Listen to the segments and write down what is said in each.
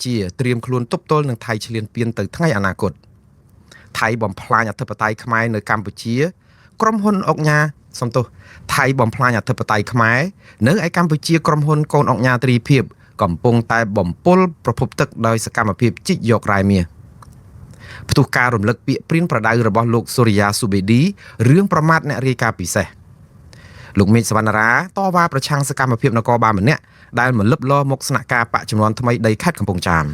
ជាត្រៀមខ្លួនទប់ទល់នឹងថៃឈ្លានពានទៅថ្ងៃអនាគតថៃបំផ្លាញអធិបតេយ្យខ្មែរនៅកម្ពុជា ក្រុមហ៊ុនអុកញ៉ាសំទោសថៃបំផ្លាញអធិបតេយ្យខ្មែរនៅឯកម្ពុជាក្រុមហ៊ុនកូនអុកញ៉ាទ្រីភិបកំពុងតែបំពុលប្រភពទឹកដោយសកម្មភាពជីកយករ៉ែមាសផ្ទុះការរំលឹកពាក្យព្រានប្រដៅរបស់លោកសូរិយាស៊ូបេឌីរឿងប្រមាថអ្នករាយការណ៍ពិសេសលោកមេឃសវណ្ណរាតវ៉ាប្រឆាំងសកម្មភាពនគរបាលម្នាក់ដែលមកលឹបលមកស្នាក់ការបកចំនួនថ្មីដីខេត្តកំពង់ចាម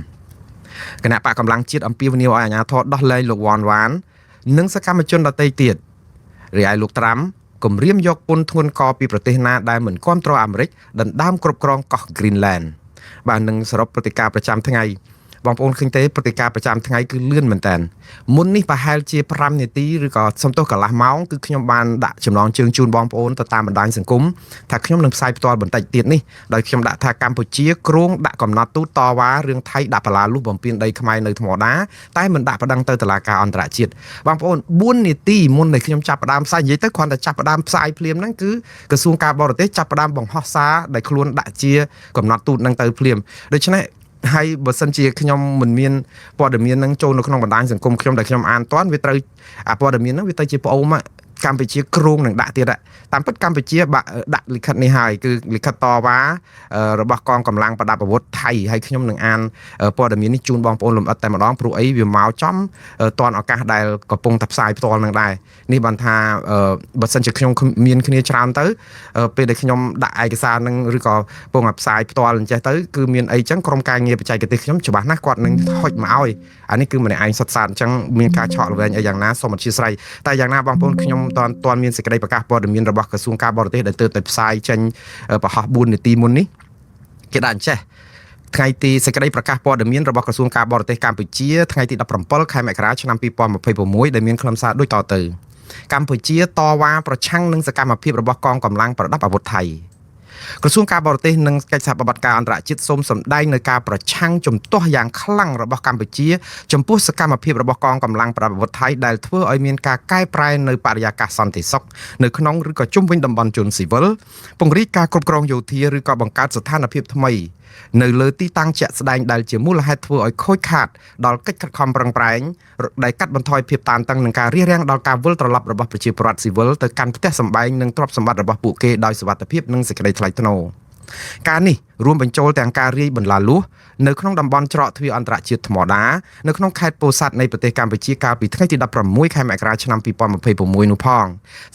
គណៈបកកម្លាំងជាតិអំពាវនាវឲ្យអាជ្ញាធរដោះលែងលោកវ៉ាន់វ៉ាននិងសកម្មជនដទៃទៀតរីឯលោកត្រាំគម្រាមយកពន្ធធ្ងន់កពីប្រទេសណាដែលមិនគាំទ្រអាមេរិកដណ្ដើមគ្រប់គ្រងកោះ Greenland បាទនឹងសរុបព្រឹត្តិការណ៍ប្រចាំថ្ងៃបងប្អូនឃើញទេព្រឹត្តិការណ៍ប្រចាំថ្ងៃគឺលឿនមែនតើមុននេះប្រហែលជា5នាទីឬក៏សំទោសកន្លះម៉ោងគឺខ្ញុំបានដាក់ចំណងជើងជូនបងប្អូនទៅតាមបណ្ដាញសង្គមថាខ្ញុំនឹងផ្សាយផ្ទាល់បន្តិចទៀតនេះដោយខ្ញុំដាក់ថាកម្ពុជាគ្រោងដាក់កំណត់ទូតតវ៉ារឿងថៃដាក់បលាលុះបំពេញដីខ្មែរនៅថ្មដាតែមិនដាក់ប្តឹងទៅតុលាការអន្តរជាតិបងប្អូន4នាទីមុនដែលខ្ញុំចាប់ផ្ដើមផ្សាយនិយាយទៅគ្រាន់តែចាប់ផ្ដើមផ្សាយភ្លាមហ្នឹងគឺក្រសួងការបរទេសចាប់ផ្ដើមបង្ហោះសារដែលខ្លួនដាក់ជាកំណត់ទូតហ្នឹងទៅភ្លាមដូច្នេះហើយបើសិនជាខ្ញុំមិនមានព័ត៌មានហ្នឹងចូលនៅក្នុងបណ្ដាញសង្គមខ្ញុំដែលខ្ញុំអានតាន់វាត្រូវអាព័ត៌មានហ្នឹងវាទៅជាប្អូមកម្ពុជាគ្រោងនឹងដាក់ទៀតតាមពិតកម្ពុជាដាក់លិខិតនេះហើយគឺលិខិតតវ៉ារបស់កងកម្លាំងប្រដាប់អាវុធថៃហើយខ្ញុំនឹងអានព័ត៌មាននេះជូនបងប្អូនលម្អិតតែម្ដងព្រោះអីវាមកចំតាន់ឱកាសដែលកំពុងតែផ្សាយផ្ទាល់នឹងដែរនេះបានថាបើសិនជាខ្ញុំមានគ្នាច្រើនទៅពេលដែលខ្ញុំដាក់ឯកសារនឹងឬក៏ពងឲ្យផ្សាយផ្ទាល់អញ្ចេះទៅគឺមានអីចឹងក្រុមការងារបច្ចេកទេសខ្ញុំច្បាស់ណាស់គាត់នឹងហុចមកឲ្យអានេះគឺម្នាក់ឯងសុទ្ធសាធអញ្ចឹងមានការឆក់ល្វែងអីយ៉ាងណាសូមអធិស្ឋានតែយ៉ាងណាបងប្អូនខ្ញុំតាន់មានសេចក្តីប្រកាសព័ត៌មានរបស់ក្រសួងការបរទេសដែលទើបតែផ្សាយចេញប្រហោះ4នាទីមុននេះគេដាក់អញ្ចេះថ្ងៃទីសេចក្តីប្រកាសព័ត៌មានរបស់ក្រសួងការបរទេសកម្ពុជាថ្ងៃទី17ខែមករាឆ្នាំ2026ដែលមានខ្លឹមសារដូចតទៅកម្ពុជាតវ៉ាប្រឆាំងនឹងសកម្មភាពរបស់កងកម្លាំងប្រដាប់អាវុធថៃក្រសួងការបរទេសនិងកិច្ចសហប្រតិបត្តិការអន្តរជាតិសូមសម្ដែងនៅការប្រឆាំងជំទាស់យ៉ាងខ្លាំងរបស់កម្ពុជាចំពោះសកម្មភាពរបស់កងកម្លាំងប្រដាប់អាវុធថៃដែលធ្វើឲ្យមានការកែប្រែនៅបរិយាកាសសន្តិសុខនៅក្នុងឬក៏ជុំវិញតំបន់ជនស៊ីវិលពង្រីកការគ្រប់គ្រងយោធាឬក៏បង្កើតស្ថានភាពថ្មីនៅលើទីតាំងជាក់ស្ដែងដែលជាមូលហេតុធ្វើឲ្យខូចខាតដល់កិច្ចខិតខំប្រឹងប្រែងដែលកាត់បន្ថយភាពតានតឹងនិងការរារាំងដល់ការវិលត្រឡប់របស់ប្រជាពលរដ្ឋស៊ីវិលទៅកាន់ផ្ទះសម្បែងនិងទ្រព្យសម្បត្តិរបស់ពួកគេដោយសុវត្ថិភាពនិងសេចក្តីថ្លៃថ្នូរការនេះរួមបញ្ចូលទាំងការរាយបន្លាលួសនៅក្នុងតំបន់ច្រកទ្វារអន្តរជាតិថ្មដានៅក្នុងខេត្តពោធិ៍សាត់នៃប្រទេសកម្ពុជាកាលពីថ្ងៃទី16ខែមករាឆ្នាំ2026នោះផង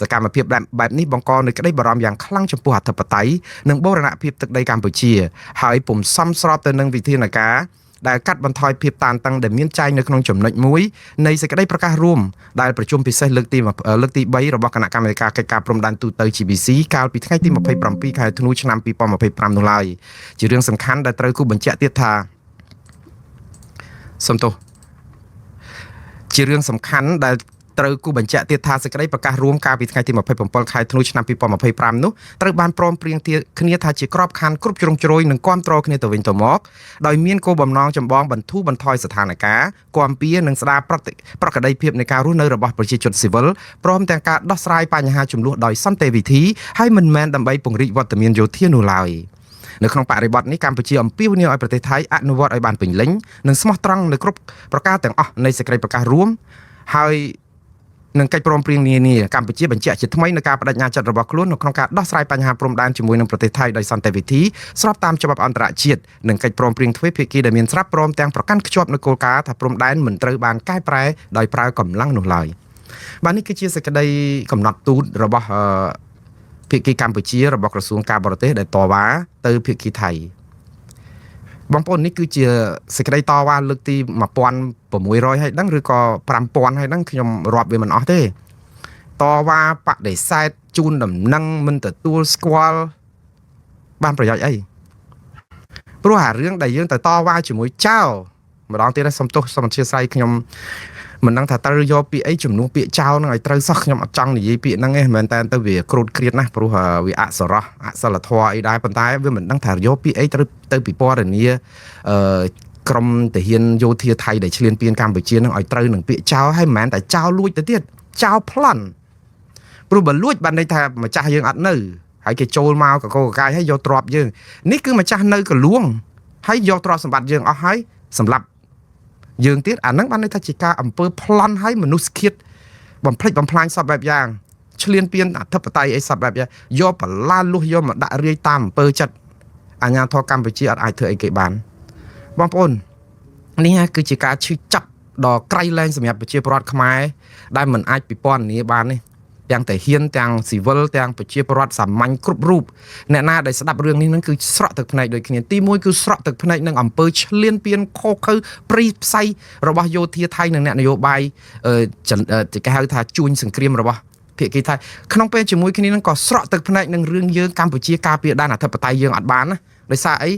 សកម្មភាពបែបនេះបង្កនូវក្តីបារម្ភយ៉ាងខ្លាំងចំពោះអធិបតេយ្យនិងបូរណភាពទឹកដីកម្ពុជាហើយពុំសមស្របទៅនឹងវិធានការដែលកាត់បន្ថយភាពតានតឹងដែលមានចែងនៅក្នុងចំណុចមួយនៃសេចក្តីប្រកាសរួមដែលប្រជុំពិសេសលើកទី3របស់គណៈកម្មាធិការកិច្ចការព្រំដែនទូទៅ GBC កាលពីថ្ងៃទី27ខែធ្នូឆ្នាំ2025នោះឡើយជារឿងសំខាន់ដែលត្រូវគូបញ្ជាក់ទៀតថាសំទោសជារឿងសំខាន់ដែលត្រូវគូបញ្ជាក់ទៀតថាសេចក្តីប្រកាសរួមកាលពីថ្ងៃទី27ខែធ្នូឆ្នាំ2025នោះត្រូវបានព្រមព្រៀងគ្នាថាជាក្របខ័ណ្ឌគ្រប់ជ្រុងជ្រោយនិងគាំទ្រគ្នាទៅវិញទៅមកដោយមានគោលបំណងចម្បងបន្ធូរបន្ថយស្ថានភាពគាំពៀនិងស្ដារប្រក្រតីភាពនៃការរស់នៅរបស់ប្រជាជនស៊ីវិលព្រមទាំងការដោះស្រាយបញ្ហាចំនួនដោយសន្តិវិធីហើយមិនមែនដើម្បីពង្រីកវត្តមានយោធានោះឡើយនៅក្នុងបរិបទនេះកម្ពុជាអំពាវនាវឲ្យប្រទេសថៃអនុវត្តឲ្យបានពេញលេញនិងស្មោះត្រង់នៅគ្រប់ប្រការទាំងអស់នៃសេចក្តីប្រកាសរួមហើយនឹងកិច្ចព្រមព្រៀងនានាកម្ពុជាបញ្ជាក់ជាថ្មីនៅការបដិញ្ញាចិត្តរបស់ខ្លួននៅក្នុងការដោះស្រាយបញ្ហាព្រំដែនជាមួយនឹងប្រទេសថៃដោយសន្តិវិធីស្របតាមច្បាប់អន្តរជាតិនិងកិច្ចព្រមព្រៀងទ្វេភាគីដែលមានស្រាប់ព្រមទាំងប្រកាន់ខ្ជាប់នូវគោលការណ៍ថាព្រំដែនមិនត្រូវបានកែប្រែដោយប្រើកម្លាំងនោះឡើយបាទនេះគឺជាសេចក្តីកំណត់ទូតរបស់ភាគីកម្ពុជារបស់ក្រសួងការបរទេសដែលតវ៉ាទៅភាគីថៃបងប្អូននេះគឺជាសេចក្តីតវ៉ាលើកទី1600ហើយដឹងឬក៏5000ហើយដឹងខ្ញុំរាប់វាមិនអស់ទេតវ៉ាបដិសេធជូនដំណឹងមិនទទួលស្គាល់បានប្រយោជន៍អីព្រោះអារឿងដែលយើងទៅតវ៉ាជាមួយចៅម្ដងទៀតសូមទោសសូមអធិស្ឋានខ្ញុំមិនដឹងថាត្រូវយកពាក្យអីជំនួសពាក្យចោលហ្នឹងឲ្យត្រូវសោះខ្ញុំអត់ចង់និយាយពាក្យហ្នឹងទេមិនមែនតែទៅវាក្រូតក្រៀតណាស់ព្រោះវាអសរោះអសិលធម៌អីដែរប៉ុន្តែវាមិនដឹងថាយកពាក្យអីត្រូវទៅពិពណ៌នាអឺក្រមទាហានយោធាថៃដែលឈ្លានពានកម្ពុជាហ្នឹងឲ្យត្រូវនឹងពាក្យចោលហើយមិនមែនតែចោលលួចទៅទៀតចោលប្លន់ព្រោះបើលួចបានន័យថាម្ចាស់យើងអត់នៅហើយគេចូលមកកកកកាយហើយយកទ្រព្យយើងនេះគឺម្ចាស់នៅកលួង ហើយយកទ្រព្យសម្បត្តិយើងអស់ហើយសម្រាប់យើងទៀតអាហ្នឹងបានន័យថាជាការអំពើប្លន់ហើយមនុស្សឃាតបំផ្លិចបំផ្លាញសពបែបយ៉ាងឈ្លានពានអធិបតេយ្យអីសពបែបយ៉ាងយកបលាលុះយកមកដាក់រាយតាមអំពើចិត្តអាញាធរកម្ពុជាអត់អាចធ្វើអីគេបានបងប្អូននេះគឺជាការឈឺចាប់ដ៏ក្រៃលែងសម្រាប់ប្រជាពលរដ្ឋខ្មែរដែលមិនអាចពិពណ៌នាបាននេះទាំងទាហានទាំងស៊ីវិលទាំងប្រជាពលរដ្ឋសាមញ្ញគ្រប់រូបអ្នកណាដែលស្ដាប់រឿងនេះនឹងគឺស្រក់ទឹកភ្នែកដូចគ្នាទីមួយគឺស្រក់ទឹកភ្នែកនឹងអំពើឈ្លានពានខុសខើព្រីផ្សៃរបស់យោធាថៃនិងអ្នកនយោបាយគេហៅថាជួញសង្គ្រាមរបស់ភាគីថៃក្នុងពេលជាមួយគ្នានឹងក៏ស្រក់ទឹកភ្នែកនឹងរឿងយើងកម្ពុជាការពារដែនអធិបតេយ្យយើងអត់បានណាដោយសារអី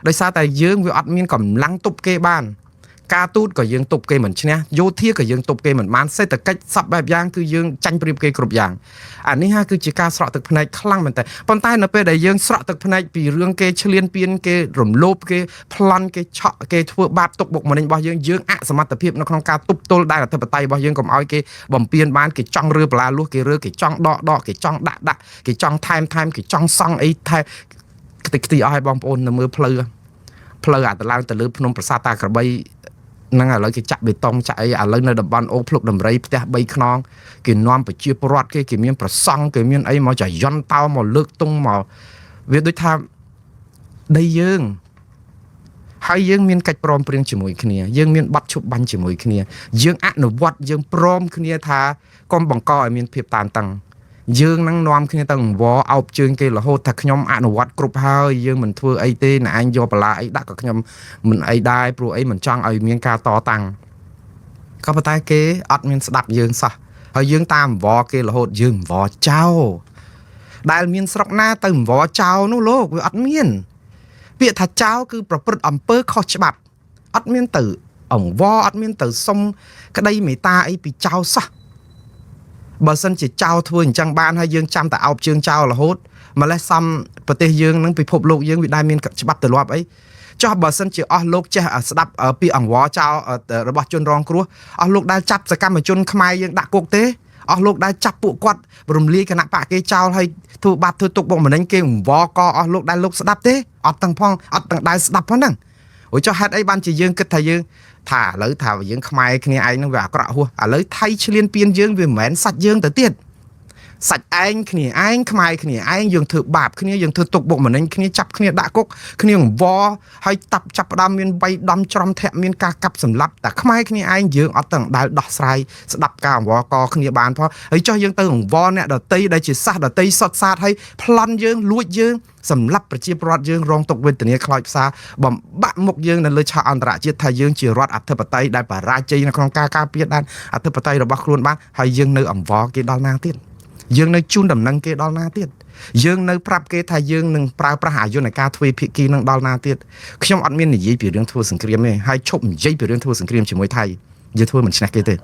ដោយសារតែយើងវាអត់មានកម្លាំងទប់គេបានការទូតក៏យើងទប់គេមិនឈ្នះយោធាក៏យើងទប់គេមិនបានសេដ្ឋកិច្ចសពបែបយ៉ាងគឺយើងចាញ់ប្រៀបគេគ្រប់យ៉ាងអានេះហាគឺជាការស្រក់ទឹកភ្នែកខ្លាំងមែនតើប៉ុន្តែនៅពេលដែលយើងស្រក់ទឹកភ្នែកពីរឿងគេឈ្លានពានគេរំលោភគេប្លន់គេឆក់គេធ្វើបាបទុកបុកម្នេញរបស់យើងយើងអសមត្ថភាពនៅក្នុងការទប់ទល់ដែនអធិបតេយ្យរបស់យើងកុំឲ្យគេបំពានបានគេចង់រើបលាលួសគេរើគេចង់ដកដកគេចង់ដាក់ដាក់គេចង់ថែមថែមគេចង់សង់អីថែមខ្ទេចខ្ទីអស់ឲ្យបងប្អូននៅមើលផ្លូវផ្លូវអាតឡើងទៅលើភ្នំប្រាសាទតាក្របីហ្នឹងឥឡូវគេចាក់បេតុងចាក់អីឥឡូវនៅតំបន់អូភ្លុកដំរីផ្ទះ3ខ្នងគេនាំប្រជាពលរដ្ឋគេគេមានប្រសង់គេមានអីមកចយន្តតោមកលើកទង់មកវាដូចថាដីយើងហើយយើងមានកិច្ចព្រមព្រៀងជាមួយគ្នាយើងមានប័ណ្ណឈប់បាញ់ជាមួយគ្នាយើងអនុវត្តយើងព្រមគ្នាថាកុំបង្កឲ្យមានភាពតានតឹងយើងនឹងនាំគ្នាទៅអង្វរអោបជើងគេរហូតថាខ្ញុំអនុវត្តគ្រប់ហើយយើងមិនធ្វើអីទេណែឯងយកបន្លាអីដាក់ក៏ខ្ញុំមិនអីដែរព្រោះអីមិនចង់ឲ្យមានការតតាំងក៏ប៉ុន្តែគេអត់មានស្ដាប់យើងសោះហើយយើងតាមអង្វរគេរហូតយើងអង្វរចោលដែលមានស្រុកណាទៅអង្វរចោលនោះលោកវាអត់មានពាក្យថាចោលគឺប្រព្រឹត្តអំពើខុសច្បាប់អត់មានទៅអង្វរអត់មានទៅសុំក្តីមេត្តាអីពីចោលសោះបើសិនជាចោលធ្វើអញ្ចឹងបានហើយយើងចាំតែអោបជើងចោលរហូតម្លេះសំប្រទេសយើងនឹងពិភពលោកយើងវាដែលមានច្បាប់ទម្លាប់អីចោះបើសិនជាអស់លោកចេះស្ដាប់ពាក្យអង្វរចោលរបស់ជនរងគ្រោះអស់លោកដែលចាប់សកម្មជនខ្មែរយើងដាក់គុកទេអស់លោកដែលចាប់ពួកគាត់រំលាយគណៈបកគេចោលហើយធ្វើបាបធ្វើទុកបុកម្នេញគេអង្វរកអស់លោកដែលលោកស្ដាប់ទេអត់ទាំងផងអត់ទាំងដែលស្ដាប់ផងហ្នឹងអូចុះហេតុអីបានជាយើងគិតថាយើងថាឥឡូវថាយើងខ្មែរគ្នាឯងហ្នឹងវាអាក្រក់ហួសឥឡូវថៃឈ្លានពានយើងវាមិនមែនសាច់យើងទៅទៀតសាច់ឯងគ្នាឯងខ្មែរគ្នាឯងយើងធ្វើបាបគ្នាយើងធ្វើទុកបុកម្នេញគ្នាចាប់គ្នាដាក់គុកគ្នាអង្វរហើយតាប់ចាប់ផ្ដើមមានបៃដំច្រំធាក់មានការកាប់សម្លាប់តែខ្មែរគ្នាឯងយើងអត់ទាំងដែលដោះស្រាយស្ដាប់ការអង្វរកគ្នាបានផងហើយចុះយើងទៅអង្វរអ្នកដតីដែលជាសាសដតីសុតសាតហើយប្លន់យើងលួចយើងសម្លាប់ប្រជាពលរដ្ឋយើងរងទុក្ខវេទនាខ្លោចផ្សាបំបាក់មុខយើងនៅលើឆាកអន្តរជាតិថាយើងជារដ្ឋអធិបតេយ្យដែលបរាជ័យនៅក្នុងការការពារដែនអធិបតេយ្យរបស់ខ្លួនបានហើយយើងនៅអង្វរគេដល់ណាទៀតយើងនៅជូនដំណឹងគេដល់ណាទៀតយើងនៅប្រាប់គេថាយើងនឹងប្រើប្រាស់អាយុនការទ្វេភាគីនឹងដល់ណាទៀតខ្ញុំអត់មាននិយាយពីរឿងធ្វើសង្គ្រាមទេហើយឈប់និយាយពីរឿងធ្វើសង្គ្រាមជាមួយថៃយើងធ្វើមិនឈ្នះគេទេ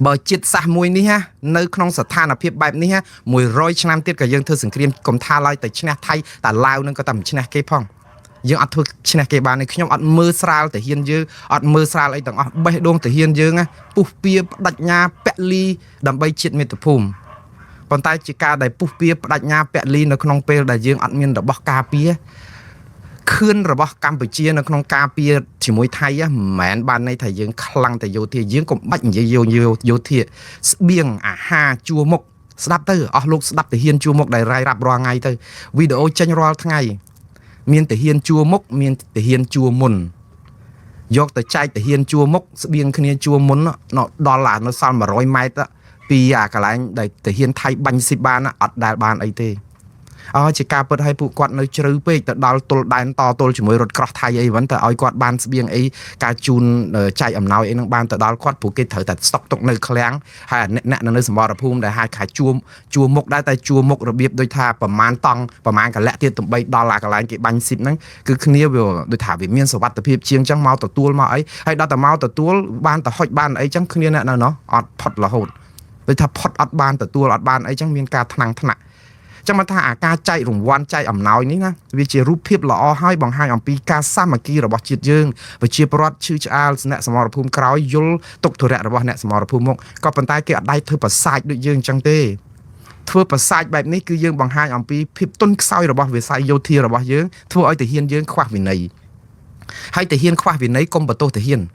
បើជាតិសាសន៍មួយនេះនៅក្នុងស្ថានភាពបែបនេះ100ឆ្នាំទៀតក៏យើងធ្វើសង្គ្រាមកុំថាឡើយតែឈ្នះថៃតែឡាវនឹងក៏តែមិនឈ្នះគេផងយើងអត់ធ្វើឈ្នះគេបានទេខ្ញុំអត់មើលស្រាលទាហានយើងអត់មើលស្រាលអីទាំងអស់បេះដូងទាហានយើងពុះពៀបដិញ្ញាពលីដើម្បីជាតិមាតុភូមិប៉ុន្តែជាការដែលពុះពៀបដិញ្ញាពលីនៅក្នុងពេលដែលយើងអត់មានរបស់ការពារខឿនរបស់កម្ពុជានៅក្នុងការពារជាមួយថៃមិនមែនបានន័យថាយើងខ្លាំងតែយោធាយើងកុំបាច់និយាយយោធាស្បៀងអាហារជួរមុខស្ដាប់ទៅអស់លោកស្ដាប់ទាហានជួរមុខដែលរាយរាប់រាល់ថ្ងៃទៅវីដេអូចេញរាល់ថ្ងៃមានទាហានជួរមុខមានទាហានជួរមុនយកទៅចែកទាហានជួរមុខស្បៀងគ្នាជួរមុនដល់អានៅសល់100ម៉ែត្រពីអាកន្លែងដែលទាហានថៃបាញ់ស៊ីបានអត់ដែលបានអីទេអើជាការពិតឲ្យពួកគាត់នៅជ្រៅពេកទៅដល់ទល់ដែនតទល់ជាមួយរថក្រោះថៃអីហ្នឹងទៅឲ្យគាត់បានស្បៀងអីការជូនចែកអំណោយអីហ្នឹងបានទៅដល់គាត់ព្រោះគេត្រូវតែស្តុកទុកនៅឃ្លាំងហើយអ្នកនៅសម្បរភូមិដែលហៅថាជួមុខដែរតែជួមុខរបៀបដូចថាប្រមាណតង់ប្រមាណកលៈទៀតដើម្បីដល់អាកន្លែងគេបាញ់ស៊ីបហ្នឹងគឺគ្នាវាដូចថាវាមានសុវត្ថិភាពជាងចឹងមកទទួលមកអីហើយដល់តែមកទទួលបានទៅហុចបានអីចឹងគ្នាអ្នកនៅនោះអត់ផុតរហូតដូចថាផុតអត់បានទទួលអត់បានអីចឹងមានការថ្នាំងថ្នាក់ចាំមកថាអាការចែករង្វាន់ចែកអំណោយនេះណាវាជារូបភាពល្អហើយបង្ហាញអំពីការសាមគ្គីរបស់ជាតិយើងប្រជាពលរដ្ឋឈឺឆ្អាលអ្នកសមរភូមិក្រោយយល់ទុកធុរៈរបស់អ្នកសមរភូមិមុខក៏ប៉ុន្តែគេអត់ដៃធ្វើប្រសាចដូចយើងអញ្ចឹងទេធ្វើប្រសាចបែបនេះគឺយើងបង្ហាញអំពីភាពទន់ខ្សោយរបស់វិស័យយោធារបស់យើងធ្វើឲ្យទាហានយើងខ្វះវិន័យ ហើយទាហានខ្វះវិន័យកុំបន្ទោសទាហាន។